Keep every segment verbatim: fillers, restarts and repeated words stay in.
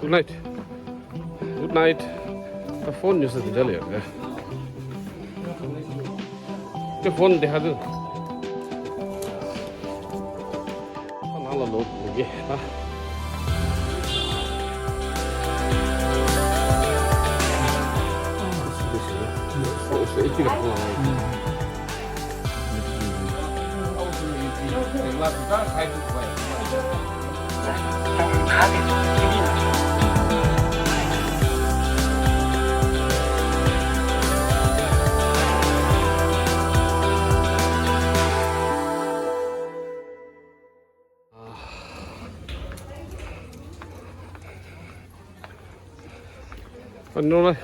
Good night. Good night. ད་ཕོན་ཉོས་ས་དེ་འདྲ་ལ་ཡོད་རེད། དེ་ཕོན་དེ་ཧ་དུ། ད་ནང་ལ་ལོག་འགྲོ་གི་ད།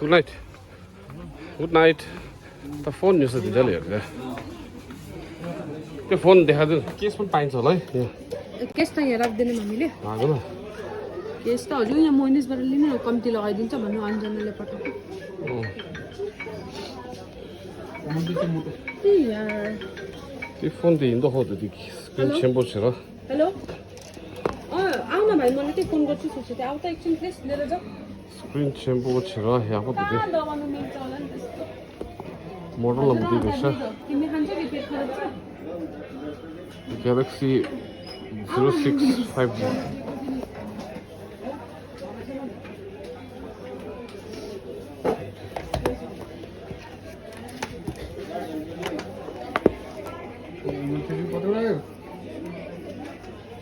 Good night. Good night. ད་ཕོན་ཉོས་ས་དེ་འདྲ་ལ་ཡོད་རེད། དེ་ཕོན་དེ་ཧ་དུ་ཀེས་ཕོན་पाइन्छ होला है? क्यास त यहाँ राख्दैन मम्मीले। राख्दैन? क्यास त हजुर यहाँ मोइनिसबाट लिनु न, कम्ती लगाइदिन्छ भन्नु अन्जनाले पठाएको। अँ। ए यार। त्यो फोन त हिँड्दो हो त, त्यो स्क्रिन क्षमपो छ र। हेलो। अँ, आऊ न भाइ, मैले त्यही फोन गर्छु सोचेको थिएँ। आऊ त एकछिन प्लिज लिएर जाऊ। स्क्रिन क्षमपो छ र, यहाँ पो त कहाँ त्यो दबाउनु मिल्छ होला नि त्यस्तो? मोटरला मुदी रहेछ। तिमीले खान्छौ रिपेयर गरेर छ? Galaxy zero six five G।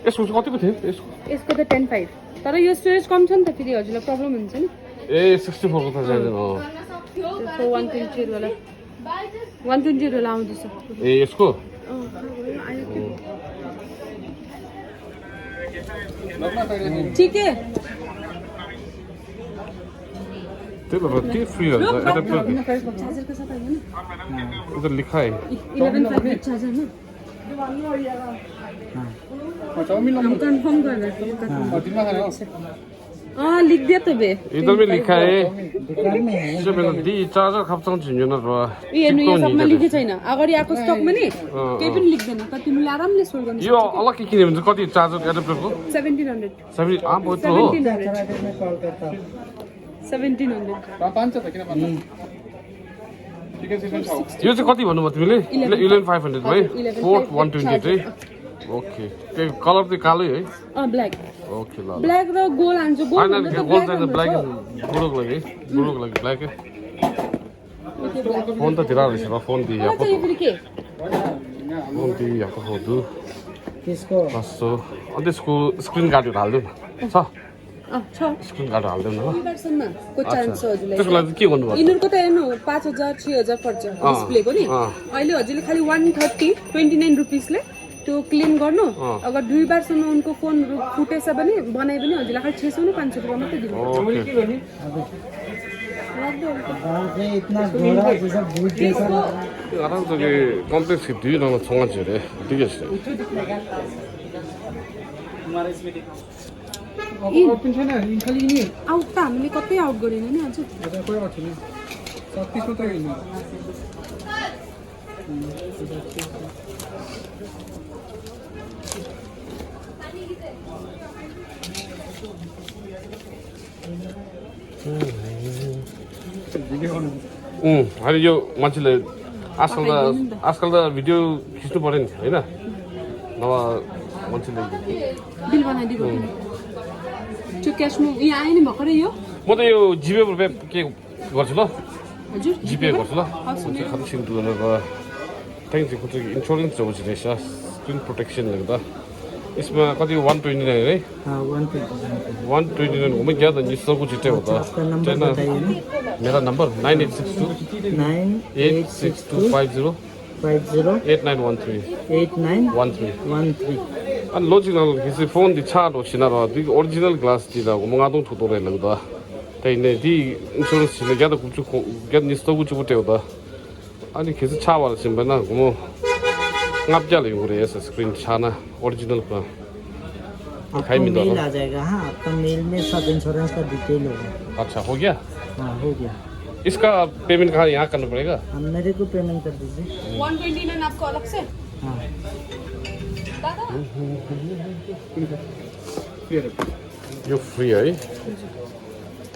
यसको चाहिँ कतिको थियो यसको? यसको त टेन फाइभ, तर यो स्टोरेज कम छ नि त, फेरि हजुरलाई प्रब्लम हुन्छ नि। ए, सिक्सटी फोरको त चाहिँदैन। अँ। त्यो फोर वान ट्वेन्टी एट वाला, वान ट्वेन्टी एट वाला आउँदैछ। ए, यसको? अँ, आयो त्यो। ठिकै। त्यही भएर त्यही फ्री हो त, एडाप्टर। चार्जरको साथ आयो नि। उधर लिखा है। इलेभेन फाइभ चार्जर नि। हाँ। हम कन्फर्म गर्दा। हाँ। अँ, लेखिदियो त बे। इधर भी लिखा है। दुकान में है। त्यो बेला दि चार्जर खप्छौँ झिन्यो न र। ए, हेर्नु, यो सबमा लेखेको छैन। अगाडि आएको स्टकमा नि अँ, केही अँ। पनि लेख्दैन। त तिमीले आरामले सोल्भ गर्नु यो सक्छौ। अलग के किन्यो भने चाहिँ कति चार्जर एडाप्टरको? Seventeen hundred. सेभेन्टिन, अँ, बहुत हो। Seventeen hundred. Seventeen hundred. पाँच सौ त किन पाँच सौ? यो चाहिँ कति भन्नुभयो तिमीले? इलेभेन। इलेभेन फाइभ हन्ड्रेड है? हजुर, eleven four five hundred one twenty eight है? चार्जर। ओके। त्यो कलर चाहिँ कालै है? अँ, ब्ल्याक। ओके, ल, ल। ब्ल्याक र गोल्ड हान्छु, गोल्ड होइन, भन्दा त गोल्ड ब्ल्याक चाहिँदैन, राम्रो ब्ल्याक छ। बुढोको लागि है? बुढोको लागि ब्ल्याक है? Okay, black. फोन त तिर रहेछ र, फोन दियो कहाँ चाहिँ फेरि के? फोन दियो याको फोटो। त्यसको कस्तो? अनि त्यसको स्क्रिन गार्डहरू हालिदिउँ न। छ? अँ, छ। स्क्रिन गार्ड हालिदेऊ न ल। दुई वर्षमा को अच्छा। चान्स छ हजुरलाई? त्यसको लागि के गर्नु पर्छ? यिनीहरूको त हेर्नु, पाँच हजार, छ हजार पर्छ अँ, डिस्प्लेको नि। अँ। अहिले हजुरले खालि वान थर्टी, ट्वेन्टी नाइन रुपिसले त्यो क्लिन गर्नु। अँ। अगर दुई वर्षमा उनको फोन रु-, फुटेछ भने, बनायो भने हजुरलाई खालि छ सौ न पाँच सौ रुपियाँ मात्रै दिनु। ओके। गाँव से इतना घोड़ा जैसा भूत जैसा। आराम से कम्प्लेक्स दुई नम्बर छोगा छ अरे। ठिकै छ। अब आउट पनि छैन, यिनी खालि यिनी। आउट त हामीले कतै आउट गरेन नि आज। आज कोही आउट छैन। छत्तिस मात्रै यिनी। अँ, होइन, यो मान्छेले आजकल त, आजकल त भिडियो खिच्नु पऱ्यो नि, होइन? नभए मान्छेले बिल बनाइदिएको अँ। थियो नि। त्यो क्यासमा यहाँ आयो नि भर्खरै यो। म त यो जिपे पे के गर्छु ल? हजुर, जिपे जिपे गर्छु ल। हवस्, हुन्छ, मेरो खालि सिम तुलेर। त्यहाँदेखि चाहिँ कुन चाहिँ इन्सुरेन्स जब चाहिँ रहेछ, स्क्रिन प्रोटेक्सन भनेको त। यसमा कति, वान ट्वेन्टी नाइन है? हाँ, one twenty nine. One twenty nine हो, म क्या त नि सब कुछ इतने होता। अच्छा, आपका नंबर बताइए ना। मेरा number nine eight six two nine eight six two five zero five zero eight nine one three. Eight nine one three. One three. अनि लोजिक नल किसी फोन दि छाट हो छिना र दि ओरिजिनल ग्लास दि ला म गादों थो तो रे लगदा। तैने दि इन्सुरेन्स छिना क्या त कुछ को क्या निस्तो कुछ को टेवदा। अनि खिस छा वाला सिम बना घुमो। ङाप ज्याला ཡོང་གི་རེད་ཟེར། སི་ཀྲིན་ཆག་ན་ཨོ་རི་ཇི་ནལ་ག། आपको मेल आ जाएगा। हाँ, आपका मेल में सब इंश्योरेंस का डिटेल होगा। अच्छा, हो गया? हाँ, हो गया। इसका पेमेंट कहाँ यहाँ करना पड़ेगा? हाँ, मेरे को पेमेंट कर दीजिए। वन ट्वेंटी नाइन आपको अलग से? हाँ। दादा। You free, eh?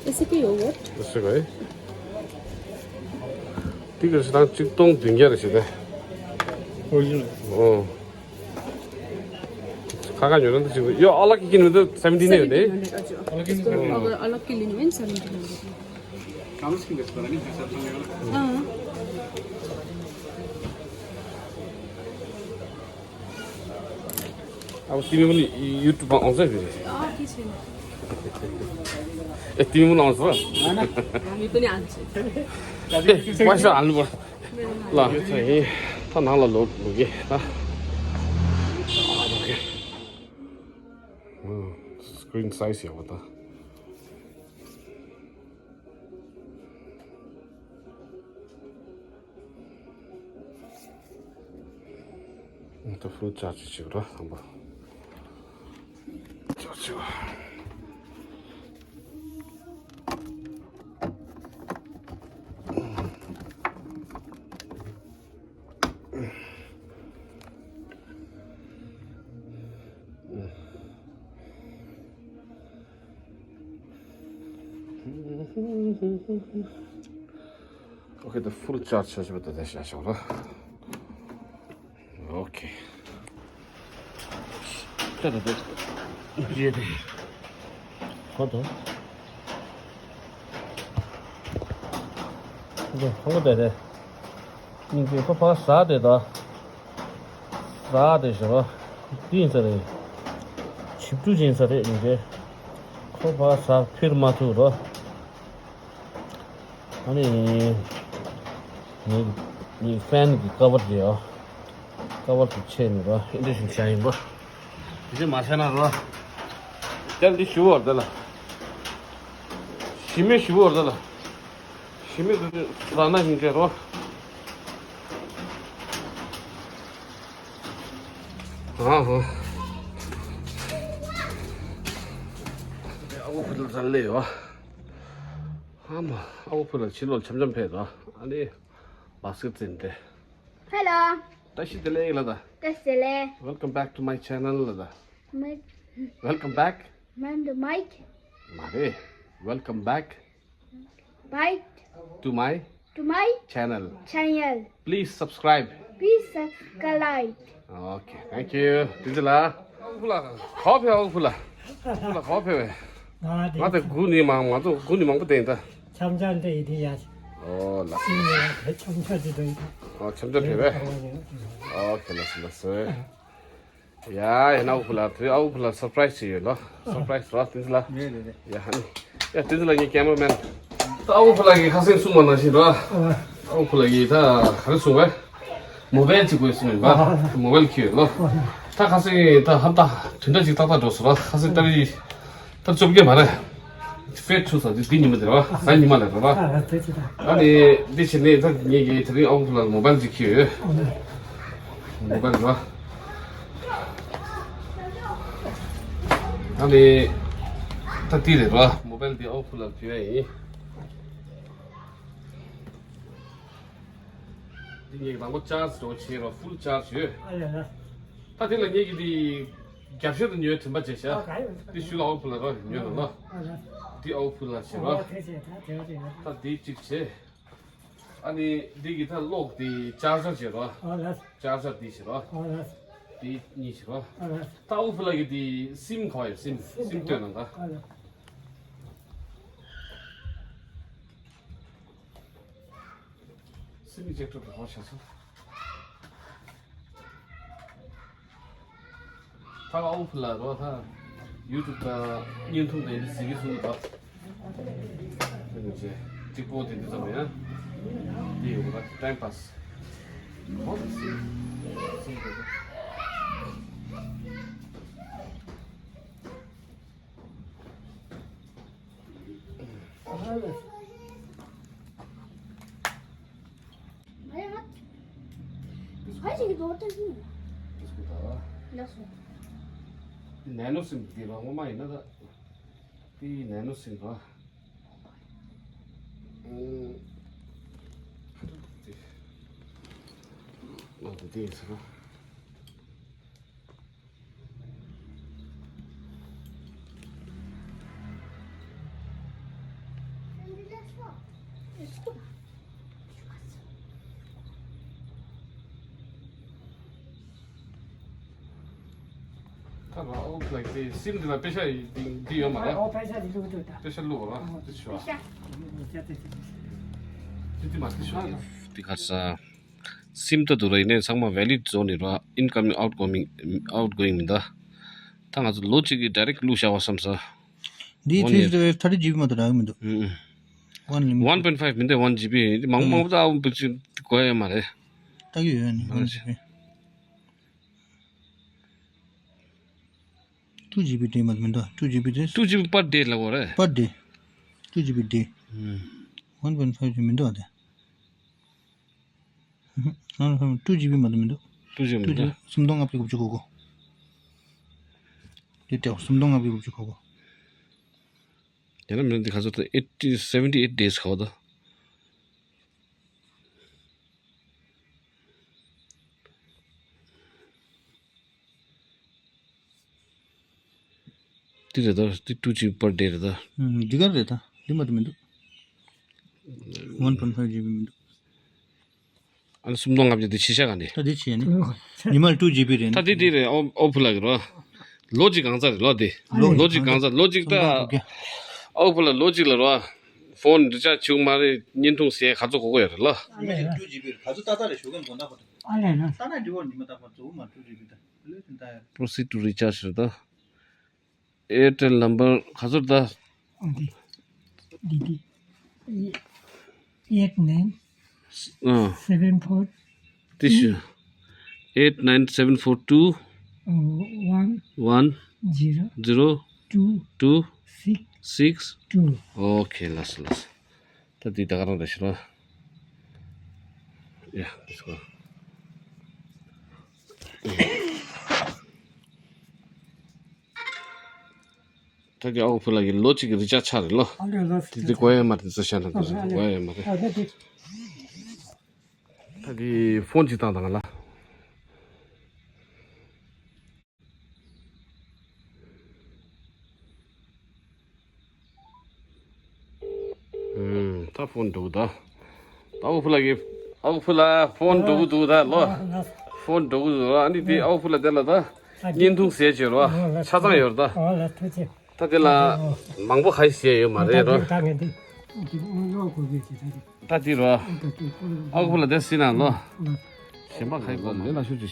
Is it a yogurt? Is it, eh? ཏི་ཀར་ཞིག་དང་གཅིག་སྟོང་བདུན་བརྒྱ་རེ་ཞིག་ཏེ། Original. ཨོ། ཁ་ཁ་ཉོ་རན་ཏི་ཅིག་ཡོ། अलग किन में तो सेवनटीन है। अलग किन में तो अलग के लिए नहीं, सेवनटीन है। हाँ। अब तिमी पनि YouTube-मा आउँछ फेरि? अँ, के छैन। ए, तिमी पनि आउँछ र? हामी पनि हाल्छौँ। ए, पैसा हाल्नु पर्छ। ल, यो चाहिँ यहीँ त नाला लोड लुगे ल। स्क्रिन साइज हेर्नु त। ད་ཕུལ་ཅར་ཇི་བྱེད་ར་དང་པོ། ཅར་ཇི་བ། Okay, the full charge has been the dash. Okay. ད་ད་ད། རེད་རེད། ཧོ་དོ། འདི་ཧོ་དེ་རེད། སྙིང་རྗེ་ཁོ་ཕ་ཟ་དེ་ད། ཟ་དེ་ཞོ། འདི་ཡིན་ས་རེད། ཆིབས་བསྒྱུར་ཡིན་ས་རེད་སྙིང་རྗེ། ཁོ་ཕ་ཟ་ཕིར་མ་ཐུག་རོ། ཨ་ནི། ངའི་ངའི་ཕན་གྱི་ཀ་བར་རེད་ཨ། ཀ་བར་དུ་ཆད་ནས་རོ། ཨིན་ཏྲེ་ཤིན་བྱ་ཡིན་པ། དེ་ཚོ་མ་བྱས་ན་རོ། དེར་འདི་ཞུ་བར་དེ་ལ། ཞི་མི་ཞུ་བར་དེ་ལ། ཞི་མི་དུ་ར་ན་ཞིང་ཆེ་རོ། ཨ་ཧོ། ཨ་བོ་ཕུ་ལ་ཚར་ལེ་ཡོ། ཨ་མ། ཨ་བོ་ཕུ་ལ་ཕྱི་ལོགས་འཆམ་འཆམ་ཕེབས་དོ། ཨ་ནི། བ་སི་ཀེ་ཊི་འཛིན་ཏེ། Hello. བཀྲ་ཤིས་བདེ་ལེགས་ལ་ད། བཀྲ་ཤིས་བདེ་ལེགས། Welcome back to my channel ལ་ད། My- Welcome back. Man the mic. མ་རེད། Welcome back. Bye. To my- To my- channel. Channel. Please subscribe. Please subscribe. Okay, thank you. དེ་ཚོ་ལ། ཨ་བོ་ཕུ་ལ། ག་པར་ཕེབས། ཨ་བོ་ཕུ་ལ། ཨ་བོ་ཕུ་ལ་ག་པར་ཕེབས། ང་དེ་ང་དེ་དགུ་ནི་མང་མང་ཚོ་དགུ་ནི་མང་པོ་བསྡད་ད། འཆམ་འཆམ་དེ་ཡིན་དེ་ཡ། ཨོ་ལ། སྲིད་ནས་དེ་འཆམ་འཆམ་དེ་འདྲ་ཡིན་ད། ཨོ་འཆམ་འཆམ་དེ་བས། ཨོ་ཁེ་ལ་སི་ལ་སི། ཡ་ཡ་ན་ཨ་བོ་ཕུ་ལ་དེ་ཨ་བོ་ཕུ་ལ་སར་པ་རའི་སི་ཞིག་ཡོད་ལ། སར་པ་རའི་སི་ར་དེ་ཚོ་ལ། རེད་རེད་རེད། ཡ་ཧ་ནི། ཡ་དེ་ཚོ་ལ་ངའི་ཀེ་མ་ར་མེན། ད་ཨ་བོ་ཕུ་ལ་གི་ཁ་སང་གསུངས་པ་ནང་བཞིན་ར། ཨ་བོ་ཕུ་ལ་གི་ད་ག་རེ་གསུངས་པས། མོ་བེལ་གཅིག་དགོས་གསུངས་ཡིན་པ། མོ་བེལ་ཁྱེར་ཡོད་ལ། ད་ཁ་སང་ད་ཧབ་ད་དུས་འདྲ་ཅིག་ཏག་ཏག་འགྲོ་སོང་ར། ཁ་སང་ཏ་རིག་ད་བཅོ་བརྒྱད་མ་རེད། ཕེབ་ཆུ་ས་དེ་འདི་ཉི་མ་དེ་ར་བ། གཟའ་ཉི་མ་ལ་ར་བ། ཨ་ནི་འདི་བྱས་ནས་ད་ངེད་ཀྱིས་དེ་རིང་ཨ་བོ་ཕུ་ལ་མོ་བེལ་ཅིག་ཁྱེར་ཡོད། མོ་བེལ་ར། ཨ་ནི་ད་འདི་རེད་ར། མོ་བེལ་འདི་ཨ་བོ་ཕུ་ལ་ཕུལ་ཡ་ཡིན། འདི་ངེད་ཀྱི་དང་པོ་ཅར་ཇི་འདྲ་བོ་བྱས་ར། ཕུལ་ཅར་ཇི་ཡོད། ཨ་ལ་ལ། ད་དེ་ལ་ངེད་ཀྱི་འདི་རྒྱབ་ཤོད་དུ་ཉོས་དྲན་པ་བྱས་ཤག་ཨ་ག་ཡོད། འདི་ཞུ་ལ་ཨ་བོ་ཕུ་ལ་ར་ཉོས་ན་ལ། ཨ་ལ། འདི་ཨ་བོ་ཕུ་ལ་བྱས་ར། ཨ་དེ་བྱས་ད་དེ་བྱས་ད། ད་འདི་གཅིག་བྱས། ཨ་ནི་འདི་གི་ད་གློག་འདི་ཅར་ཇར་བྱས་ར། ཨ་ལ། ཅར་ཇར་འདི་བྱས་ར། ཨ་ལ། འདི་གཉིས་བྱས་ར། ཨ་ལ། ད་ཨ་བོ་ཕུ་ལ་གི་འདི་སིམ་ག་ཡོད། སིམ་སིམ་སྟོན་ན་ད། ཨ་ལ། སིམ་ཨི་ཇེག་ཊར་དུ་ཧོ་ཤ་སོ། ད་ཨ་བོ་ཕུ་ལ་རོ་ད་ཡུ་ཊུབ་དང་བརྙན་ཐུང་དང་འདི་གཟིགས་གི་སུ་ད། ཨ་ནི་ཅེ་གཅིག་པོ་དེ་འདི་ཙམ་ཡ། འདི་ཡོད་པ་ཊའིམ་པཱ་སི། ཧོ་ད་སིམ་སིམ་དེ། ནེ་ནོ་སིམ་འདི་རང་ངོ་མ་ཡིན་ན་ད། འདི་ནེ་ནོ་སིམ་ར། ཨུམ། འདི་ཨ་འདི་འདི་ཡིན་ས་ར། ད་ལ་ཨོ་ལགས་དེ་སིམ་འདི་ལ་པེ་ཤ་འདི་ཡོད་མ་རེད། ཨོ་པེ་ཤ་འདི་བླུགས་འདུག་ད། པེ་ཤ་བླུགས་ར། དེ་ཤོ། དེ་དེ་མ་དེ་ཤོ། དེ་ག་ས། སིམ་ད་འདུག་ར། ཡིན་ནའི་ཚང་མ་ཝེ་ལིཌ་ཛོན་ནི་ར། ཨིན་ཀམ་ཨའུཊ་གོ་མིང་ཨའུཊ་གོ་ཡིང་མིན་ད། ད་ང་ཚོ་ལོ་གཅིག་གི་ཌའི་རེག་བླུགས་བཞག་པ་བསམ་ས། འདི་ཐེ་ཐར་ཊི་ཇི་བི་མ་གཏོགས་རག་གི་མི་འདུག་ཨུ་ཨུ། ཝན་ལི་མི་ཝན་པོའིན་ཕའིབ་མིན་ཏེ་ཝན་ཇི་བི་ཡིན། མང་མང་པོ་ད་ཨུ་བུ་ཅི་དགོས་ཡ་མ་རེད། ལྟ་གི་ཡོད་ནི་ཝན་ཇི་བི། ཊུ་ཇི་བི་འདྲེས་མ་མི་འདུག་ཊུ་ཇི་བི་དེ། ཊུ་ཇི་བི་པར་ཌེ་ལ་གོ་རེད། པར་ཌེ། ཊུ་ཇི་བི་ཌེ། ཝན་པོའིན་ཕའིབ་ཇི་མི་འདུག་ཨ་དེ། ཊུ་ཇི་བི་མ་གཏོགས་མི་འདུག་ཊུ་ཇི་བི་མི་འདུག་སུམ་སྟོང་ལྔ་བརྒྱ་དགུ་བཅུ་གོ་དགུ། དེ་སྤྲད་སུམ་སྟོང་ལྔ་བརྒྱ་དགུ་བཅུ་གོ་དགུ། དེ་ན་མི་འདི་ག་ཚོད་ད། ཨེ་ཊི་སེ་ཝེན་ཊི་ཨེ་ཊི་ཌེ་ཡི་གོ་ད། འདི་རེད་ད། འདི་ཊུ་ཇི་བི་པར་ཌེ་རེད་ད། ཨུམ། འདི་ག་རེད་ད། འདི་མ་གཏོགས་མི་འདུག་ཝན་པོའིན་ཕའིབ་ཇི་བི་མི་འདུག་ཨ་ནི་སུམ་སྟོང་ལྔ་བརྒྱ་དེ་ཕྱི་ཤ་ག་ནས། ད་འདི་ཕྱི་ནས། ཉི་མ་ལ་ཊུ་ཇི་བི་རེད། ད་འདི་འདི་རེད། ཨོ་ཨོ་ཕུ་ལགས་ཀྱི་རོ། ལོ་གཅིག་གང་ཚ་རེད་ལོ་འདི། ལོ་གཅིག་གང་ཚ། ལོ་གཅིག་ད། སུམ་སྟོང་དྲུག་བརྒྱ། ཨོ་ཕུ་ལགས་ལོ་གཅིག་ལ་རོ། ཕོན་རི་ཅར་ཇི་བྱུང་མ་རེད། བརྙན་ཐུང་ཟེར་ག་ཚོད་གོ་གོ་ཡོད་རེད་ལོ། ཉི་མ་ལ་ཊུ་ཇི་བི་རེད། ག་ཚོད་ཏག་ཏག་རེད་ཞུ་གམ་དགོངས་དག་པ་དང་། ཨ་ལས་ན། ཏག་ན་འགྲིག་གོ། ཉི་མ་རྟག་པར་གཙོ་བོ་མ་ཊུ་ཇི་བི་དང་ལོས་དེ་འདྲ་ཡོད། Proceed to recharge ཟེར་ད། Airtel number ག་ཚོད་ད། འདི་འདི་འདི་eight nine seven four ཨ། ཏི་ཤུ། eight nine seven four two one one zero two two six two. Okay, ལགས་སོ་ལགས་སོ། ད་འདི་ད་ག་རང་རེད་ཤི་རོ། ཡ། འདི་སོ། ད་གི་ཨོ་ཕུ་ལགས་ཀྱི་ལོ་གཅིག་གི་རི་ཅར་ཇི་ཆག་རེད་ལོ། ཨ་ལས་ལགས་སོ། དེ་དེ་གོ་ཡ་མ་རེད། དེ་ཚོ་ཤ་ན་དེ་ཚོ་གོ་ཡ་མ་རེད། ཨ་ལས་དེ། ད་གི་ཕོན་གཅིག་བཏང་དང་ང་ལ། ཨུམ། ད་ཕོན་འགྲོ་གི་ད། ད་ཨོ་ཕུ་ལགས་ཀྱི། ཨོ་ཕུ་ལགས་ཕོན་འགྲོ་གི་འདུག་ད་ལོ། ཕོན་འགྲོ་གི་འདུག་ཨ་ནི་དེ་ཨོ་ཕུ་ལགས་དེ་ལ་ད་བརྙན་ཐུང་ཟེར་བྱས་རོ། ཆ་ཚང་ཡོད་རེད་ད། ཨོ་ལགས་ཐུགས་རྗེ་ཆེ། ད་དེ་ལ་མང་པོ་ཁ་ཤས་ཟེར་ཡོད་མ་རེད་རོ། ད་ངས་འདི་འདི་ཨོ་ལོ་གོ་གི་ཅི་ད་དེ། ད་དེ་རོ། ཨོ་ཕུ་ལགས་དེ་སྲིད་ན་ལོ། གཞན་པ་ཁ་ཤས་གོ་ལས་ལ་ཤོད་ཅི་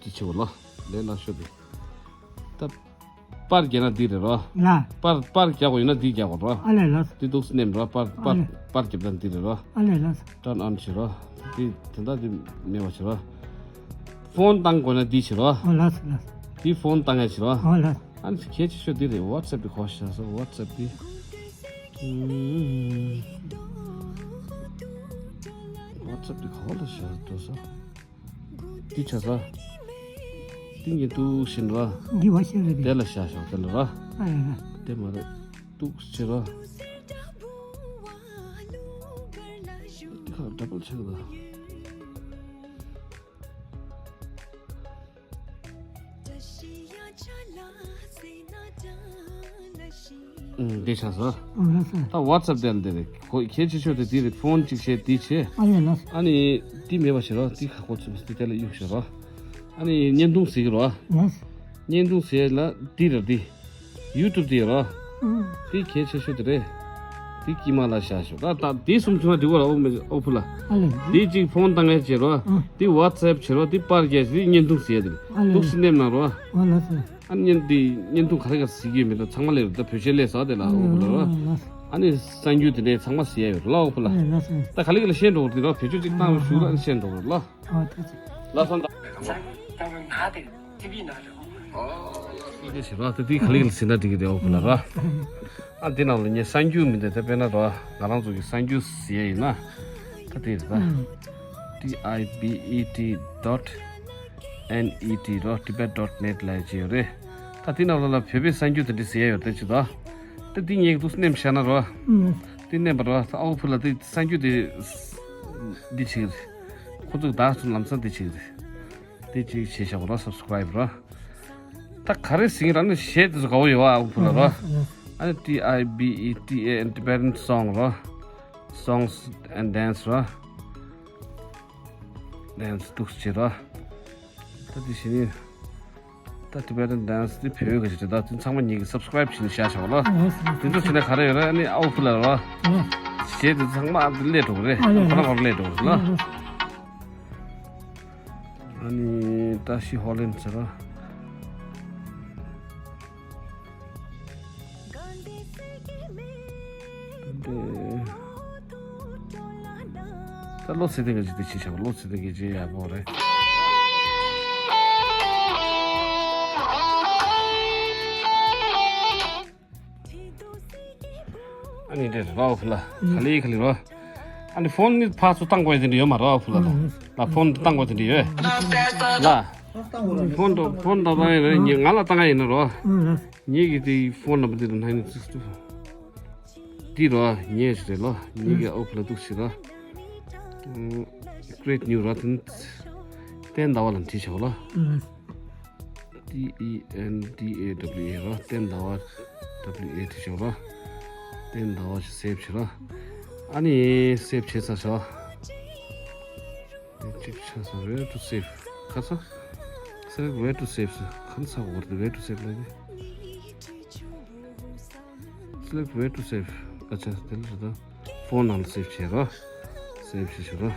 ཅི་ཆེ་བ་ལོ། ལས་ལ་ཤོད་དེ། ད། པར་རྒྱག་ན་འདི་རེད་རོ། ལ། པར་པར་རྒྱག་དགོས་ཡོད་ན་འདི་རྒྱག་དགོས་རོ། ཨ་ལས་ལགས། འདི་འདུག་སེ་ནེམ་རོ། པར་པར་ཨ་ལས། པར་རྒྱབ་ན་འདི་རེད་རོ། ཨ་ལས་ལགས། ཊརན་ཨོན་བྱེད་རོ། འདི་དེ་འདྲ་འདི་མེད་པ་བྱེད་རོ། ཕོན་བཏང་དགོས་ན་འདི་བྱེད་རོ། ཨོ་ལགས་ལགས། འདི་ཕོན་བཏང་ཡ་བྱེད་རོ། ཨོ་ལགས། ཨ་ནི་གལ་ཆེ་ཤོས་འདི་རེད། ཝ་ཊི་སེབ་འདི་གོ་ཤ་ས། ཝ་ཊི་སེབ་འདི། ཝ་ཊི་སེབ་འདི་གོ་ལ་ཤ་འགྲོ་ས། འདི་ཆ་ས། འདི་ངས་འདུག་བཞིན་ར། འདི་བ་ཤེས་རེད། དེ་ལ་བཞག་ཤོག་དེ་ལ་ར། ཨ་ཡ་ཡ། དེ་མ་རེད། འདུག་ཕྱི་ར། འདི་ཁ་ཌབ་བལ་ཆགས་ད། ཨུམ། འདི་ཆགས་སོང་། ཨ་ལགས་སོ། ད་ཝ་ཊི་སེབ་དེ་ལ་འདི་རེད། ཁོ་གལ་ཆེ་ཤོས་དེ་འདི་རེད། ཕོན་གཅིག་བྱས་འདི་བྱས། ཨ་ཡ་ལགས་སོ། ཨ་ནི་འདི་མེད་པ་བྱེད་རོགས། འདི་ཁ་ཁོ་ཚུད་པ་འདི་དེ་ལ་གཡུག་བྱེད་རོགས། ཨ་ནི་བརྙན་ཐུང་གཟིགས་རོགས། ལགས་སོ། བརྙན་ཐུང་གཟིགས་ལ་འདི་རེད་འདི། ཡུ་ཊུབ་དེ་རོགས། ཨུམ། འདི་གལ་ཆེ་ཤོས་དེ་རེད། འདི་དཀྱིལ་མ་ལ་བཞག་ཤོག་ད་ད་འདི་གསུམ་བྱུང་ན་འགྲིག་གོ་ར། ཨོ་མེ་ཨོ་ཕུ་ལ། ཨ་ལས། འདི་གཅིག་ཕོན་བཏང་ཡ་བྱེད་རོགས། ཨུམ། འདི་ཝ་ཊི་སེབ་བྱེད་རོགས། འདི་པར་རྒྱག་འདི་བརྙན་ཐུང་གཟིགས་ཡ་དེ་རེད། ཨ་ལས། འདུག་སེ་ནེམ་ན་རོགས། ཨོ་ལགས་སོ། ཨ་ནི་འདི་བརྙན་ཐུང་ག་རེ་ག་རེ་གཟིགས་ཀྱི་ཡོད་མེད་ད་ཚང་མ་སླེབས་རེད། ད་བོད་ཆས་སླེབས་ས་དེ་ལ་ཨོ་ཕུ་ལ་རོ། ཨ་ནི་གསར་འགྱུར་དེ་འདྲའི་ཚང་མ་གཟིགས་ཡ་ཡོད་རེད་ལ་ཨོ་ཕུ་ལ། ཨ་ལགས་སོ། ད་ག་ལེ་ག་ལེ་བཤད་འགྲོ་གི་རེད་རོ། བེད་སྤྱོད་ཅིག་བཏང་བའི་གཞུག་ལ་ཨ་ནི་བཤད་འགྲོ་གི་རེད་ལ། ཨོ་ཐུགས་རྗེ་ཆེ། ལགས་སོ། ད་ང་དེ་ཊི་ཝི་ནང་རེད་ཨོ་ཕུ་ལ། ཨོ་ལགས་སོ། ཐུགས་རྗེ་ཆེ་རོ། ད་དེ་ག་ལེ་ག་ལེ་གཟིགས་ན་འགྲིག་གི་རེད་ཨོ་ཕུ་ལ་རོ། ཨ་འདི་ནང་ལ་ངས་གསར་འགྱུར་མི་འདུག་ད་དཔེར་ན་རོ། ང་རང་ཚོ་གི་གསར་འགྱུར་གཟིགས་ཡ་ཡིན་ན། ད་དེ་རེད་ད། ཨུམ། T I B E T dot N E T རོ། Tibet dot net ལ་ཡ་ཅི་ཡོད་རེད། ད་དེ་ནང་ལོགས་ལ་བོད་པའི་གསར་འགྱུར་དེ་འདྲ་གཟིགས་ཡ་ཡོད་ད་ཅི་ད། ད་དེ་ངས་འདུག་སེ་ནེམ་བཞག་ན་རོ། ཨུམ། དེ་ནེམ་པ་རོ། ཨའུ་ཕུ་ལ་དེ་གསར་འགྱུར་དེ་འདི་བྱེད་ཀྱི་རེད། ཁོ་ཚོ་ད་ཚོ་ལམ་སང་དེ་བྱེད་ཀྱི་རེད། དེ་གཅིག་བྱས་བཞག་པ་རོ། སབ་སི་ཀ་རའིབ་རོ། ད་ག་རེ་ཟིན་ར་ནི་གཞས་དེ་ཚོ་དགའ་བོ་ཡོད་ཨ། ཨའུ་ཕུ་ལ་རོ། ཨ་ནི་T I B E T A N Tibetan song རོ། Songs and dance ར། dance འདུག་སེ་བྱེད་ར། ད་དེ་བཞིན་ནི། ད་Tibetan dance འདི་བོད་ཡིག་གི་ཞིག་རེད། ད་དེ་ཚང་མ་ངེད་ཀྱི་subscribe བྱས་ནས་བཞག་བྱ་བ་ལ། ཨ་ལགས་སོ། དེ་ཚོ་བྱས་ནས་ག་རེ་ཡོད་རེད། ཨ་ནི་ཨའུ་ཕུ་ལ་ར། ཨ་ལགས། གཞས་དེ་ཚང་མ་ཨ་འདི་སླེབས་འགྲོ་གི་རེད། ཨ་ལགས། ཁོ་རང་ཁོ་རང་སླེབས་འགྲོ་གི་རེད་ལ། ཨ་ལགས། ཨ་ནི་ད་ཤི་ཧོ་ལན་ཟེར་ར། འདི། ད་བློ་ཚེ་བརྟན་གྱི་ཅིག་དེ་ཅིག་བྱ་བ། བློ་ཚེ་བརྟན་གྱི་ཅིག་ཡག་པོ་རེད། ཨ་ནི་འདྲེ་རོ་ཕུ་ལ། ག་ལེ་ག་ལེ་རོ། ཨ་ནི་ཕོན་ནི་ཕར་ཚུར་བཏང་དགོས་དེ་འདྲ་ཡོད་མ་རོ་ཕུ་ལ་ལ། ཕོན་བཏང་དགོས་དེ་འདྲ་ཡོད་ལ། ཕོན་དུ་ཕོན་དུ་བཏང་ཡིན་རེད། ང་ལ་བཏང་ཡ་ཡིན་ན་རོ། ངེད་ཀྱི་དེ་ཕོན་ནམ་བར་དེ་དུ་nine six two འདི་རོ། ངེད་ཞིག་རེད་ལོ། ངེད་ཀྱི་ཨོ་ཕུ་ལ་འདུག་ཞིག་རོ། Create new རོ། དེ་བསྟན་ཟླ་བ་ལ་འབྲི་ཆོག་ལོ། T E N D A W A རོ། བསྟན་ཟླ་བ། W A འབྲི་ཆོག་རོ། བསྟན་ཟླ་བ་ཞིག་save བྱེད་རོ། ཨ་ནི་save བྱས་ཚར་ཤག་གཅིག་ཆགས་སོང་། Where to save ཁ་ཚ། Select where to save ཟེར་ཁ་ཚ་བོར་ཏེ་where to save ལ་ནི། Select where to save ཨ་ཅག་དེ་ལ་རེད་ད། ཕོན་ནང་ལ་save བྱེད་རོ། save བྱེད་ཤོག་རོ།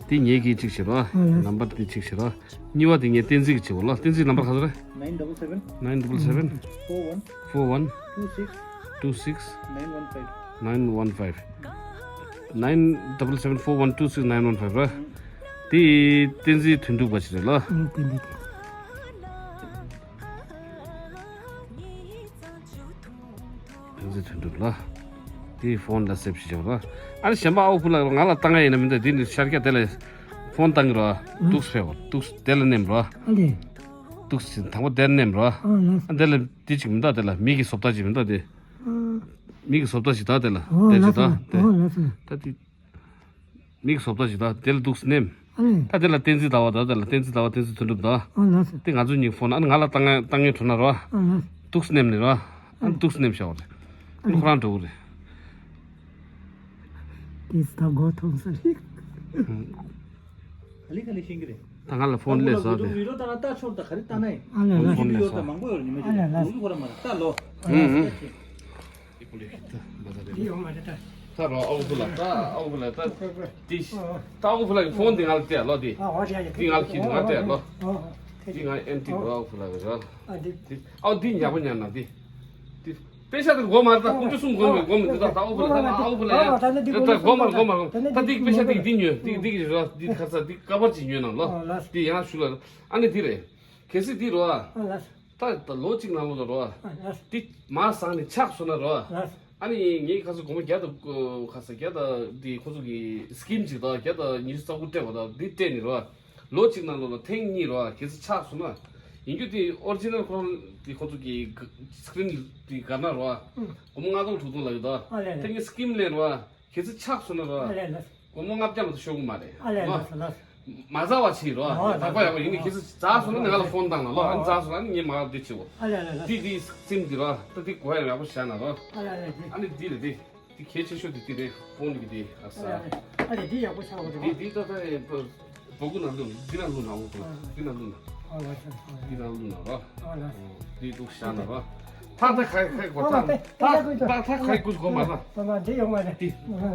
དེ་ངེད་ཀྱིས་གཅིག་བྱེད་རོ། ཨ་ལགས། ནམ་བར་དེ་གཅིག་བྱེད་རོ། གཉིས་པ་དེ་ངས་བསྟན་འཛིན་གྱིས་བྱེད་གོ་ལོ། བསྟན་འཛིན་ནམ་བར་ག་ཚོད་རེད། Nine double seven nine double seven four one four one two six two six nine one five nine one five nine double seven four one two six nine one five ར། དེ་བསྟན་འཛིན་དོན་གྲུབ་པ་ཞིག་རེད་ལ། ཨང་། བསྟན་འཛིན་དོན་གྲུབ་ལ། དེ་ཕོན་ལ་save བྱེད་ཆོག་ར། ཨ་ནི་གཞན་པ་ཨའུ་ཕུ་ལ་ང་ལ་བཏང་ཡ་ཡིན་ན་མི་འདུག་དེ་ནི་ཤར་རྒྱག་དེ་ལ་ཕོན་བཏང་གི་ར། ཨང་། འདུག་སེ་ཕེབས་པ་འདུག་སེ་དེ་ལ་མནན་ར། ཨ་ལེ། འདུག་སེ་དང་པོ་དེར་མནན་ར། ཨང་། ལགས་སོ། ཨ་དེ་ལ་དེ་ཅིག་མི་འདུག་དེ་ལ་མིག་གི་བཟོ་ལྟ་ཅིག་མི་འདུག་དེ། ཨང་། མིག་གི་བཟོ་ལྟ་ཅིག་ད་དེ་ལ། ཨོ་དེ་ཅིག་ད་ལགས་སོ། དེ། ཨོ་ལགས་སོ། ད་དེ། མིག་བཟོ་ལྟ་ཞིག་དང་དེ་ལ་འདུག་སེ་མནན། ཨ་ལེ། ད་དེ་ལ་བསྟན་འཛིན་ཟླ་བ་དང་དེ་ལ་བསྟན་འཛིན་ཟླ་བ་བསྟན་འཛིན་དོན་གྲུབ་དང་། ཨ་ལགས་སོ། དེ་ང་ཚོ་གཉིས་ཕོན་ཨ་ནི་ང་ལ་བཏང་ང་བཏང་ངེས་འགྲོ་ན་རོ། ཨ་ལགས། འདུག་སེ་མནན་ནས་རོ། ཨ་ནི་འདུག་སེ་མནན་བྱ་བ་རེད། ཨ་ནི་ཁོ་རང་འགྲོ་གི་རེད། དེ་ད་མགོ་ཐོན་ས་རེད། ཨུམ། ག་ལེ་ག་ལེ་ཤེས་ཀྱི་རེད། ད་ང་ལ་ཕོན་སླེབས་སོང་སྟེ། ད་ང་ལ་ཕོན་སླེབས་སོང་། ཨ་ལ་ལ། ཕོན་སླེབས་སོང་། མང་པོ་ཡོད་རེད་ཉི་མ་ཅིག་ཨ་ལ་ལ། ལ་ཁོ་རང་མ་ད་ལོ། ཨུམ་ཨུམ། འདི་ཡོང་མ་རེད་ད། ད་རོ་ཨའུ་ཕུ་ལ་ད་ཨའུ་ཕུ་ལ་ད་ཏི་ད་ཨའུ་ཕུ་ལ་གི་ཕོན་འདི་ང་ལ་སྟེར་ལོ། འདི་ཨ་འོ་ཡ་ཡ། འདི་ང་ལ་ཁྱི་འདི་ང་སྟེར་ལོ། འདི་ང་ཨེན་ཏིག་རོ་ཨའུ་ཕུ་ལ་གི་རོ། ཨ་འདི་ཨའུ་འདི་ཡག་པོ་ཉར་ན་འདི་འདི་པེ་ཤ་དེ་མགོ་མ་རེད་ད། དགུ་བཅུ་གསུམ་མགོ་མེད་མགོ་མེད་འདི་ད་ད་ཨའུ་ཕུ་ལ་ད་ཨའུ་ཕུ་ལ་ཡ་ད་མགོ་མ་རེད་མགོ་མ་རེད། ད་འདི་པེ་ཤ་འདི་འདི་ཉོས་འདི་འདི་གི་རོ། འདི་ཁ་ཚ་འདི་ཀ་བར་ཅིག་ཉོས་ན་ལོ། འདི་ཡང་ཞུ་ལ་ཨ་ནི་འདི་རེད། གལ་སྲིད་འདི་རོ། ད་ད་ལོ་གཅིག་ནང་ལོགས་ལ་རོ། ཨ་ལགས། འདི་མ་བཟང་ནས་ཆག་སོང་ན་རོ། ལགས། ཨ་ནི་ངས་ཁ་སང་སྒོར་མོ་བརྒྱ་དང་ཁ་སང་བརྒྱ་དང་འདི་ཁོ་ཚོ་གི་སི་ཀིམ་ཅིག་དང་བརྒྱ་དང་ཉི་ཤུ་རྩ་དགུ་སྤྲད་པ་དང་འདི་སྤྲད་ནས་རོ། ལོ་གཅིག་ནང་ལོགས་ལ་ཐེངས་གཉིས་རོ། གལ་སྲིད་ཆག་སོང་ན། ཡིན་རྒྱུ་འདི་ཨོ་རི་ཇི་ནལ་ཁོ་རང་འདི་ཁོ་ཚོ་གི་སི་ཀིམ་འདི་ག་ན་རོ། ཨུ། སྒོར་མོ་ལྔ་སྟོང་དྲུག་སྟོང་ལབ་ཡོད་དོ། ཨ་ལས་ལས། ཐེངས་གཉིས་སི་ཀིམ་ལེན་རོ། གལ་སྲིད་ཆག་སོང་ན་རོ། ཨ་ལས་ལས། སྒོར་མོ་ལྔ་བརྒྱ་མ་གཏོགས་ཤོར་གི་མ་རེད། ཨ་ལས་ལོ། ལགས་སོ་ལགས་སོ། མ་ཟ་བ་བྱེད་རོ། ཨོ་དག་པ་ཡག་པོ་ཡིན་ནི། ཁྱེད་ཚོ་ཟ་སོང་ན་ནི་ང་ལ་ཕོན་བཏང་ན་ལོ། ཨ་ནི་ཟ་སོང་ན་ནི་ངས་མ་འདི་བྱེད་འོ། ཨ་ལས་ལས་ལས། འདི་འདི་སིམ་འདི་རོ། ད་འདི་གོ་ཡག་ཡག་པོ་བཞག་ན་རོ། ཨ་ལས་ལས་འདི། ཨ་ནི་འདི་རེད་འདི། འདི་གལ་ཆེ་ཤོས་འདི་འདི་རེད། ཕོན་གི་འདི་ཨ་ས། ཨ་ལས་ལས། འདི་ཡག་པོ་ཆགས་པ་རེད། འདི་འདི་ད་ད་ཡིན་པ། སྦུ་གུ་ནང་བླུགས་འདི་ནང་བླུགས་ན་འོ། འདི་ནང་བླུགས་ན། ཨ་ལས་ལས། འདི་ནང་བླུགས་ན་རོ། ཨ་ལས་ལས། འདི་འདུག་བཞག་ན་རོ། ཐག་ཐག་ཁ་ཁ་གོ་ཐག་ཐག་ཐག་ཐག་ཁ་གོ་གོ་མ་ཐག་ཐག་འདི་ཡོང་མ་རེད། འདི་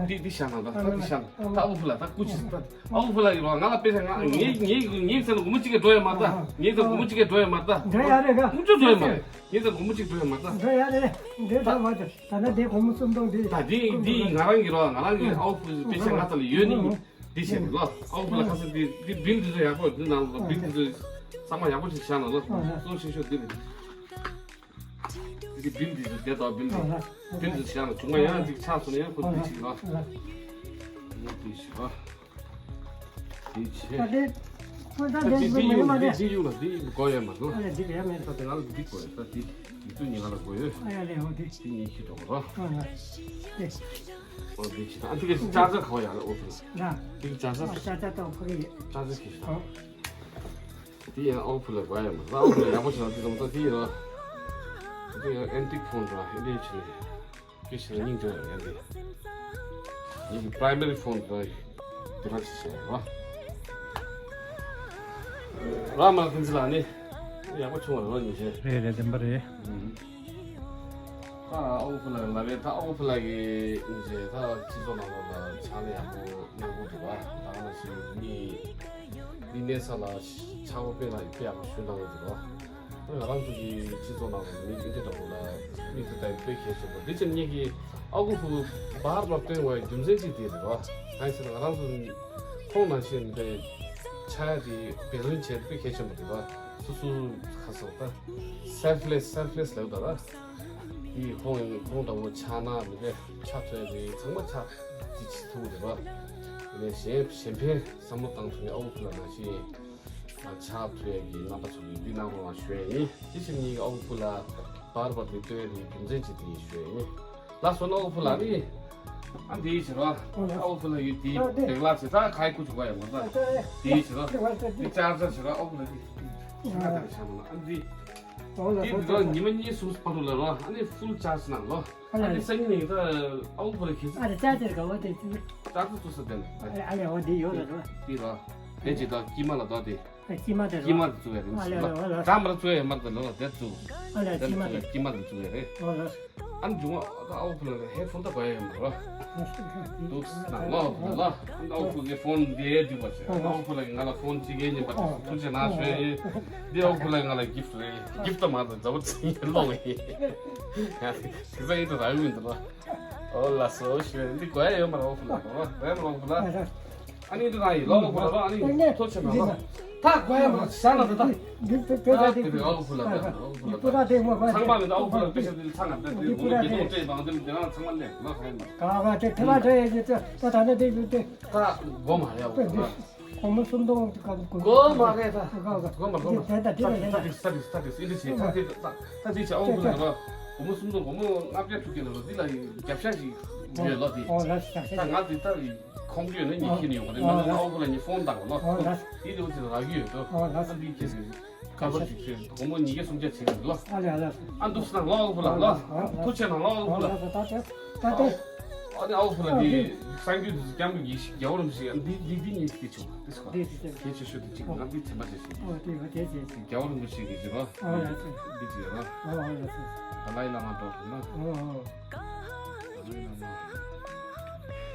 འདི་འདི་བཞག་ན་ད་ཐག་འདི་བཞག་ན་ད་ཨ་ཕུ་ལ་ད་སྐུ་ཅི་ད་ཨ་ཕུ་ལ་ཡོང་ང་ལ་དཔེ་ཆ་ང་ངའི་ངའི་ངའི་ཚེ་ལ་སྒོར་མོ་གཅིག་གིས་འགྲོ་ཡ་མ་ད། ངའི་ཚེ་སྒོར་མོ་གཅིག་གིས་འགྲོ་ཡ་མ་ད། འགྲོ་ཡ་རེད་ག་སྒོར་མོ་གཅིག་འགྲོ་ཡ་མ་རེད། ངའི་ཚེ་སྒོར་མོ་གཅིག་འགྲོ་ཡ་མ་ད། འགྲོ་ཡ་རེད། འདི་ད་མ་ད་ད་ད་འདི་སྒོར་མོ་སུམ་སྟོང་འདི། ད་འདི་འདི་ང་རང་གི་རོ། ང་རང་གི་ཨ་ཕུ་དཔེ་ཆ་ང་ཚ་ལ་ཡོད་ནི། འདི་བྱས་ནས་ལོ། ཨའུ་ཕུ་ལ་ཁ་སང་འདི་འདི་བིལ་འདི་ཚོ་ཡག་པོ་འདི་ནང་ལོ། བིལ་འདི་ཚོ་གཙང་མ་ཡག་པོ་ཞིག་བཞག་ན་ལོ། གཙོ་ཆེ་ཤོས་འདི་རེད། འདི་བིལ་འདི་ཚོ་བསྡད་དོ་བིལ་འདི་བིལ་འདི་བཞག་ན་བྱུང་བ་ཡང་འདི་ཆགས་སོང་ན་ཡང་ཁོ་འདི་ཞིག་ལོ། འདི་ཞིག་ལོ། འདི་ཆེ། ད་དེ་ཁོ་ད་ད་འདི་འདི་འདི་ཡུག་ལ་འདི་ཡུག་ལ་འདི་གོ་ཡ་མ་ལོ། ཨ་ལས་འདི་ག་ཡ་མེད། ད་དེ་ང་ལ་འདི་གོ་ཡ། ད་འདི་ཡུག་ཏུ་ཉི་ང་ལ་གོ་ཡོད། ཨ་ཡ་ལས་འོ་འདི། འདི་ཉི་ཁྱི་འགྲོ་གོ་རོ། ཨ་ལས། ཨོ་འདི་ཅི་ད་ཨ་འདི་ག་ཅ་ཅ་ག་བ་ཡ་ལ་ཨོ་ཕུ་ལ། ན། འདི་ཅ་ཅ། ཨ་ཅ་ཅ་ཏོ་ཕུ་གི། ཅ་ཅ་ཁི་ཤ། ཨོ། འདི་ཡང་ཨོ་ཕུ་ལ་ག་ཡ་མ། ཨོ་ཕུ་ལ་ཡག་པོ་ཞིག་ལ་འདི་ཙམ་ད་འདི་ཡོད། འདི་ཡང་ཨན་ཏིག་ཕོན་ར་ཨིན་ཌི་ཡ་ཆི་ལི། ཁི་ཤ་སྙིང་རྗེ་ཡ་འདི། ངེད་ཀྱི་པ་རའི་མ་རི་ཕོན་དེ་འདི་རང་ཞིག་བྱས་ར། ར་མ་ལ་ཕུན་ཚོགས་ལགས་ནི་ཡག་པོ་བྱུང་བ་རེད་ལོ་ཉིན་ཤས། རེད་རེད་བདེན་པ་རེད། ད་ཨ་ཁུ་ཕུ་ལགས་ལབ་པས། ད་ཨ་ཁུ་ཕུ་ལགས་ཀྱིས་ཉིན་ཤས་ད་སྤྱི་ཚོགས་ནང་ལོགས་ལ་ཕྱག་ལས་ཡག་པོ་གནང་གི་འདུག་བ། ད་ག་ནང་བཞིན་མི་མི་གནས་ས་ལ་ཕྱག་དཔེ་ལ་དཔེ་ཡག་པོ་ཞུ་གནང་གི་འདུག་བ། ང་རང་ཚོ་གི་སྤྱི་ཚོགས་ནང་ལ་མི་འདི་འདྲ་བོ་ལ་མི་དེ་དག་དཔེ་གལ་ཆེན་པོ། འདི་ཕྱིར་ངེད་ཀྱིས་ཨ་ཁུ་ཕུ་བོ་བར་བར་བཏོན་བའི་རྒྱུ་མཚན་གཅིག་དེ་རེད་བ། གང་ཡིན་ཟེར་ན་ང་རང་ཚོ་ཁོང་ནང་བཞིན་དེ་ཕྱག་དེ་འབད་བརྩོན་བྱས་དཔེ་གལ་ཆེན་པོ་རེད་བ། སོ་སོ་ཁ་སོ་ད་selfless selfless ལབ་ད་ར། དེ་ཁོང་ཁོང་འདྲ་བོ་ཕྱག་ན་མི་དེ་ཕྱག་ཐོས་དེ་ཚང་མ་ཕྱག་དེ་བྱེད་ཐུབ་རེད་བ། དེ་ནས་གཞན་གཞན་ཕན་བསམ་བློ་བཏང་ཐུབ་ནས་ཨ་ཁུ་ཕུ་ལགས་ནང་བཞིན། ཕྱག་ཐོས་ཀྱི་རྣམ་པ་ཚོ་གིས་འདི་གནང་རོགས་གནང་ཞུ་ཡ་ཡིན། དེ་བཞིན་ངེད་ཀྱི་ཨ་ཁུ་ཕུ་ལགས་བར་བར་དུ་བསྟོད་ཡ་དེ་རྒྱུ་མཚན་ཅིག་དེ་ཞུ་ཡ་ཡིན། ལགས་སོ་ཨ་ཁུ་ཕུ་ལགས་ནི། ཨ་འདི་བྱེད་རོགས། ཨ་ཁུ་ཕུ་ལགས་ཡོད་དེ་བདེ་ལགས་བྱེད་ད་ཁ་ཡི་ཁུ་བྱུག་པ་ཡ་མ་ད། དེ་བྱེད་རོགས། འདི་ཅག་ཅག་བྱེད་རོགས་ཨ་ཁུ་ཕུ་ལགས་དེ། ཨ་འདི། དེ་འདི་རོགས་ཉི་མ་གཉིས་གསུམ་བར་དུ་ལ་རོགས། ཨ་ནི་ཕུལ་ཅག་ཅག་གནང་རོགས། ཨ་ནི་སང་ཉིན་ད་ཨ་ཁུ་ཕུ་ལགས་ཁྱེད་ཚོ། ཨ་རེ་ཅག་ཅག་ག་བ་དེ་ཅི། ཅག་ཅག་ཚོ་ས་དེ་ལ། ཨ་རེ་ཨ་རེ་འོ་དེ་ཡོད་ལ་རོགས། དེ་རོགས། དེ་ཅི་ད་ཀྱི་མ་ལ་ད་དེ། ཨ་ཀྱི་མ་དེ་ཀྱི་མ་རོགས། དེ་བཙུགས་ཡ་རེད། ཨ་ལེ་ཨ་ལེ་ཨ་ལེ། ད་མ་ར་བཙུགས་ཡ་མ་རེད་ལོ་དེ་བཙུགས། ཨ་ལེ་དེ་ཀྱི་མ་བཙུགས་ཡ་དེ། ཀྱི་མ་དེ་བཙུགས་ཡ་རེད། ཨ་ལེ། ཨ་ནི་འབྱུང་བ་ད་ཨ་ཁུ་ཕུ་ལགས་ཧེ་ཕོན་ད་གོ་ཡ་ཡོད་མ་རོགས། འདུག་ནང་ལོགས་ལ་ཨ་ཁུ་གི་ཕོན་འདི་འདུག་པ་ཆེ། ཨ་ཁུ་ལགས་ཀྱིས་ང་ལ་ཕོན་གཅིག་གཉིས་པ་ཐུགས་རྗེ་གནང་ཞུ་ཡ་ཡིན། འདི་ཨ་ཁུ་ལགས་ཀྱིས་ང་ལ་གིཕ་རེད། གིཕ་ད་མ་རེད་ཛ་བོ་ཚིག་ལོག་ཡིན། དེ་ཚ་ཡིན་ད་རག་ཡོད་འདུག་ལ། ཨོ་ལགས་སོ་ཞུ་ཡ་འདི་གོ་ཡ་ཡོད་མ་རེད་ཨ་ཁུ་ལགས་རེད་མ་རེད་ཨ་ཁུ་ལགས། ཨ་ནི་འདི་ན་ཡིན་ལོ་ལོ་ཁོ་ལ་ལོ། ཨ་ནི་ཐོ་ཆེ་ན་ལོ། ད་གོ་ཡ་མ་ཤ་ན་ད་ད། འདི་ཏེ་ཏེ་ད་ཏེ་ཏེ་ཨ་ཁུ་ལ་ད་ཨ་ཁུ་ལ་ད། འདི་པུ་ར་ཏེ་མོ་གོ་ཚང་མ་མི་ད་ཨ་ཁུ་ལ་པེ་ཤ་འདི་ཚང་ང་ད་འདི་པུ་ར་ཏེ། ཏེ་བང་འདི་འདི་ན་ཚང་མ་ལེ་ལོ་ཁ་ཡ་མ། ག་ག་ཏེ་ཐེ་བ་ཏེ་ཡ་ཏེ་ད་ད་ན་ཏེ་ཏེ། ད་གོ་མ་རེད་ཨ་ཁུ་ལ། གོ་མ་སུམ་སྟོང་ཏེ་ག་གོ་གོ་མ་རེད་ད། གོ་མ་གོ་མ། ཏེ་ད་ཏེ་ད་ཏེ་ད་ཏེ་ད་ཏེ་ཨིན་ཏེ་ཆེ་ད་ཏེ་ད་ཏེ་ཨ་ཁུ་ལ་ད་གོ་མ་སུམ་སྟོང་གོ་མ་ལྔ་བརྒྱ་དྲུག་བརྒྱ་ལ་ལོ་འདི་ལ་རྒྱབ་ཤ་ཞིག་ཡོད་ལོ་ཏེ། ད་ང་ཏེ་ད། ཁོང་ཁྱོད་ནི་ཉི་ཤུ་ནས་ཡོང་བ་རེད། ང་ཨོ་ཨོ་ཁོ་ལ་ཉི་ཧྥོན་བཏང་བ་ལོ། ཨོ་ལགས། དེ་དུས་ཚོད་རག་གི་ཡོད་དོ། ཨོ་ལགས། ཨ་འདི་ཁྱེད་ཀྱི་ཁ་པར་ཅིག་ཁྱེད་སྒོར་མོ་ཉིས་བརྒྱ་སུམ་བརྒྱ་བྱེད་ཀྱི་ལོ། ཨ་ལས་ཨ་ལས། ཨ་འདུག་སེ་ལོ་ཨོ་ཁོ་ལ་ལོ། ཨོ་ལགས། ཐུགས་ཆེ་གནང་ལོ་ཨོ་ཁོ་ལ་ལོ། ཨོ་ལགས་ད་ལྟ་ད་ལྟ། ཨ་ནི་ཨོ་ཁོ་ལ་འདི་གསར་འགྱུར་དུ་སྐྱབས་མགོན་ཡིད་བཞིན་རྒྱལ་བ་རིན་པོ་ཆེ་འདི་འདི་འདི་གཉིས་ཀྱི་ཆུང་འདི་སུ་ག་འདི་འདི་འདི་གལ་ཆེ་ཤོས་དུ་ཅིག་ང་འདི་དྲན་པ་བརྗེད་ཤིང་། ཨོ་དེ་བ་དེ་བྱས་ཤིང་། རྒྱལ་བ་རིན་པོ་ཆེ་གི་རྗེས་མ་ཨོ་ལགས། འདི་ཅིག་ཡོད་ན། ཨོ་ཨོ་ལགས། ད་ལའི་བླ་མ་འགྲོ་དགོས་ན། ཨོ་ཨོ། ད་ལའི་བླ་མ།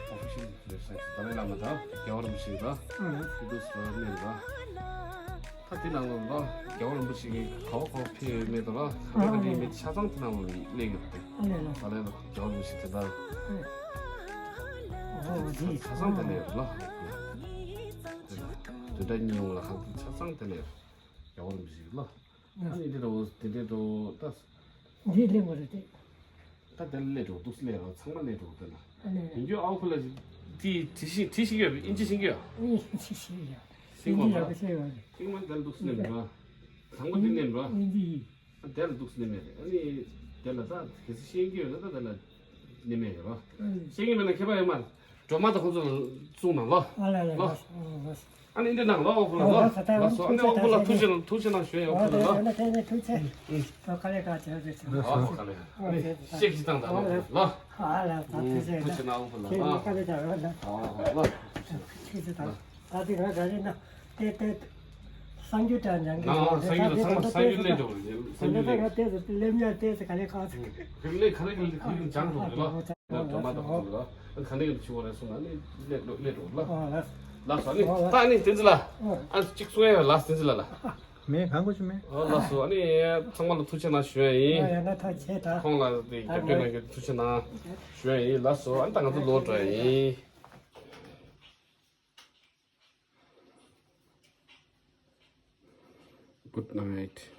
ཨོ་ཕི་ཤལ། ཝེབ་སའིཊ་ཏཱ་ལའི་བླ་མ་དང་རྒྱལ་བ་རིན་པོ་ཆེ་དང་། ཨ་ལགས། ཏེ་འདུག་སེ་ལ་གནས་ལ། ད་དེ་ནང་ལོགས་ལ་རྒྱལ་བ་རིན་པོ་ཆེ་གིས་ག་བ་ག་བ་ཕེབས་ཡོད་མེད་དང་ལ་ག་འདྲ་ག་འདྲ་ཡིན་མིན་ཆ་ཚང་དེ་ནང་ལོགས་ལ་སླེབས་ཡོད་དེ། ཨ་ལས་ལགས། ཏཱ་ལའི་རྒྱལ་བ་རིན་པོ་ཆེ་དེ་དང་། ཨོ་ཆ་ཆ་ཚང་དེ་སླེབས་ཡོད་ལ། དེ་ལ་བདུན་ཕྲག་གཉིས་ཡོང་ལ་གང་དེ་ཆ་ཚང་དེ་སླེབས་ཡོད། རྒྱལ་བ་རིན་པོ་ཆེ་གིས་ལ། ཨ་ནི་འདི་འདྲ་བོ་དེ་འདྲའི་འགྲོ་ད། འདི་གླེང་བ་རེད་དེ། ད་དེ་ལ་སླེབས་འགྲོ་འདུག་སླེབས་རོགས་ཚང་མ་སླེབས་འགྲོ་དེ་ན། ཨ་ནི། ཡིན་རྒྱུ་ཨའུ་ཁུ་ལ་དེ་བྲིས་ཤིང་བྲིས་ཤིང་ཡོད་པས་ཨིན་ཇི་ཤེས་ཀྱི་ཡོད། ཨིན་ཇི་ཤེས་ཀྱི་ཡོད། ཤེས་གོ་མ། ཨིན་ཇི་ལ་ཤེས་ཡོད་རེད། ཤེས་མ་དེ་ལ་འདུག་སླེབས་འགྲོ། དང་པོ་འདི་སླེབས་འགྲོ། ཨིན་ཇི་ཡིན། ཨ་དེ་ལ་འདུག་སླེབས་མེད་རེད། ཨ་ནི་དེ་ལ་ད་གལ་སྲིད་ཤེས་ཀྱི་ཡོད་ན་ད་དེ་ལ་སླེབས་མེད་ཡོད་རོ། ཨིན། ཤེས་ཀྱི་མེད་ན་ཁྱད་པར་ཡོད་མ་རེད། སྒྲོལ་མ་དང་ཁོ་ཚོ་ལ་གསུངས་ན་ལོ། ཨ་ལ་ལ་ལོ། ལ་ལ། ཨ་ནི་འདི་ནང་ལོ་ཨོ་ཁུ་ལ་ལོ། ལགས་སོ། ཨ་ནི་ཨོ་ཁུ་ལ་ཐུགས་རྗེ་གནང་ཐུགས་རྗེ་གནང་ཞུ་ཡ་ཨོ་ཁུ་ལ་ལོ། ཨ་ནི་ཐུགས་རྗེ་གནང་ཐུགས་རྗེ་གནང་། ཨོ་ཁ་ལེ་ཁ་ཆེ་ཆེ་ཆེ། ཨོ་ཁ་ལེ། ཨ་ནི་ཤེག་ཤིག་བཏང་དང་ཨོ་ཁུ་ལ་ལོ། ཨ་ལ་ཐུགས་རྗེ་གནང་ཨོ་ཁུ་ལ་ལོ། ཁ་ལེ་ཆ་ལ་ལོ། ཨོ་ལོ། ཐུགས་རྗེ་གནང་། ད་དེ་ག་ག་རེ་ན་དེ་དེ་གསར་འགྱུར་དྲ་འཇང་གི་ཨ་གསར་འགྱུར་གསར་འགྱུར་སླེབས་འགྲོ་རེད། གསར་འགྱུར་སླེབས་འགྲོ་རེད། གསར་འགྱུར་སླེབས་ལེ་ཁ་རེ་ལེ་ཁ་རེ་ལེ་ཁ་རེ་འཇང་འགྲོ་རེད་ལོ། ད་དྲ་མ་དང་ཁོ་ལ་ཨ་ག་ནས་ཆུ་བོ་རེད་སོང་ན་ནི་སླེབས་འགྲོ་སླེབས་འགྲོ་ལ། ཨོ་ལགས། ལགས་སོ། ཨ་ནི་ད་ཨ་ནི་བསྟན་འཛིན་ལགས། ཨ་ཅིག་གསུང་ཡ་ཡོད་ལགས་བསྟན་འཛིན་ལགས་ལ། མེད་གང་དགོས་ཅིག་མེད། ཨོ་ལགས་སོ། ཨ་ནི་ཚང་མ་ལ་ཐུགས་རྗེ་གནང་ཞུ་ཡ་ཡིན། ཨ་ཡ་ན་ཐག་ཆད་ད། ཁོང་ལ་དེ་རྒྱབ་སྐྱོར་གནང་རྒྱུ་ཐུགས་རྗེ་གནང་ཞུ་ཡ་ཡིན། ལགས་སོ། ཨ་ནི་ད་ང་ཚོ་ལོག་འགྲོ་ཡ་ཡིན། Good night.